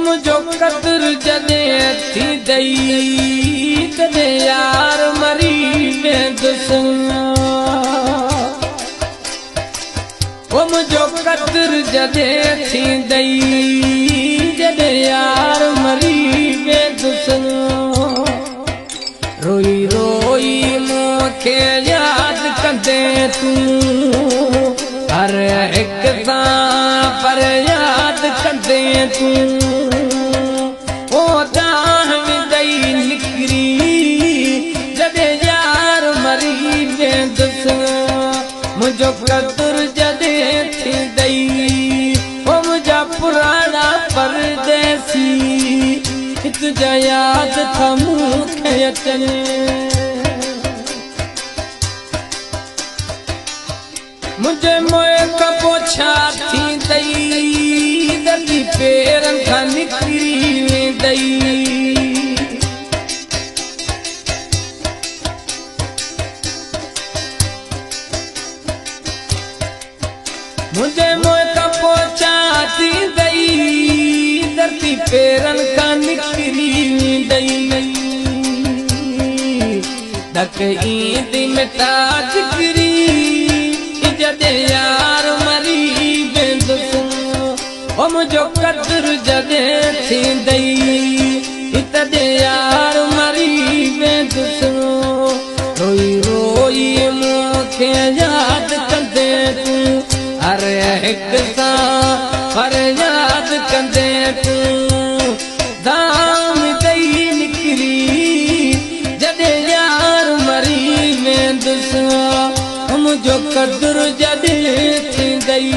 منهنجو قدر جڏهن ٿيندئي، تڏهن يار مري ويندس. او منهنجو قدر جڏهن ٿيندئي، جڏهن يار مري ويندس. روئي روئي مون کي ياد ڪندين تون، هر هڪ سان فرياد ڪندين تون. او دانهن ويندئي نڪري، جڏهن يار مري ويندس. منهنجو قدر جڏهن ٿيندئي، او منهنجا پراڻا پرديسي، تنهنجا ياد ٿا مون کي اچن. منهنجي موئي کان پوءِ ڇا ٿيندئي، ڌرتي پيرن کان نڪري ويندئي. منهنجي موئي کان پوءِ ڇا ٿيندئي، ڌرتي پيرن کان نڪري ويندئي. ڌڪ ايندي مٽا جگري، جڏهن يار مري ويندس. او منهنجو قدر جڏهن ٿيندئي، تڏهن يار مري ويندس. روئي روئي مون کي ياد ڪندين تون، هر هڪ سان فرياد ڪندين تون. دانهن ويندئي نڪري، جڏهن يار مري ويندس. منهنجو قدر جڏهن ٿيندئي.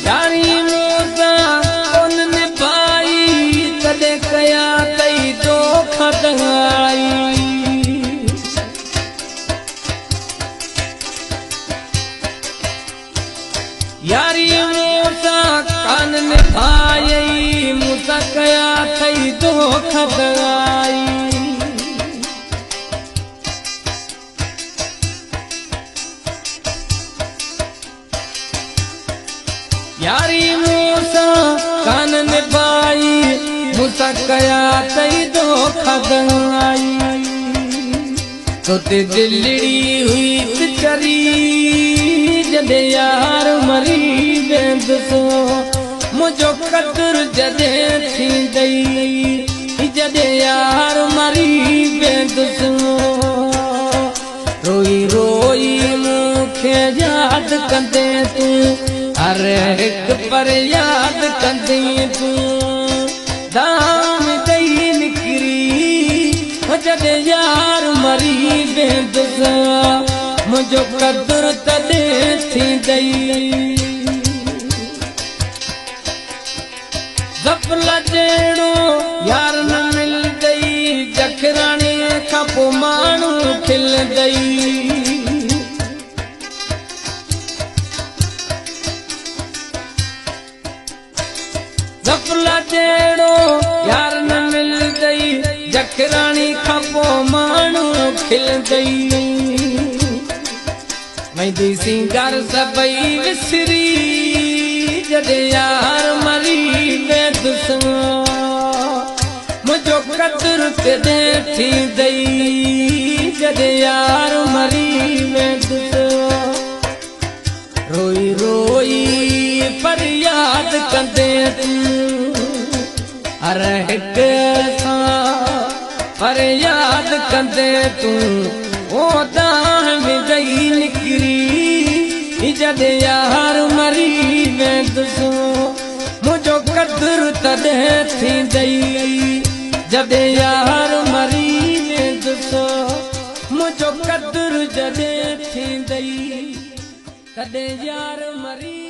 ياري مون سان ڪونه نڀائي، تڏهن ڪيا اٿئي دوک دانهن آئي. ياري مون سان ڪونه نڀائي، مون سان ڪيا اٿئي دوک دانهن آئي. ياري مون سان ڪونه نڀائي، مون سان ڪيا اٿئي دوک دانهن آئي. تو تي دلڙي هئي ته چري، جڏهن يار مري ويندس. منهنجو قدر جڏهن ٿيندئي، جڏهن يار مري ويندس. روئي روئي مون کي ياد ڪندين تون، هر هڪ فرياد ڪندين تون. دانهن ويندئي نڪري، جڏهن يار مري ويندس. منهنجو قدر تڏهن ٿيندئي. ظفر جهڙو يار نه ملندئي، جکراڻي کان پوءِ ماڻهو کلندئي. ظفر جهڙو يار نه ملندئي، جکراڻي کان پوءِ ماڻهو کلندئي. ويندي سينگار سڀئي وسري، جڏهن يار مري ويندس. منهنجو قدر تڏهن ٿيندئي، جڏهن يار مري ويندس. روئي روئي فرياد ڪندين تون، هر هڪ سان فرياد ڪندين تون. او دانهن ويندئي نڪري، جڏهن يار مري ويندس. منهنجو قدر تڏهن ٿيندئي، جڏهن يار مري ويندس. منهنجو قدر جڏهن ٿيندئي، تڏهن يار مري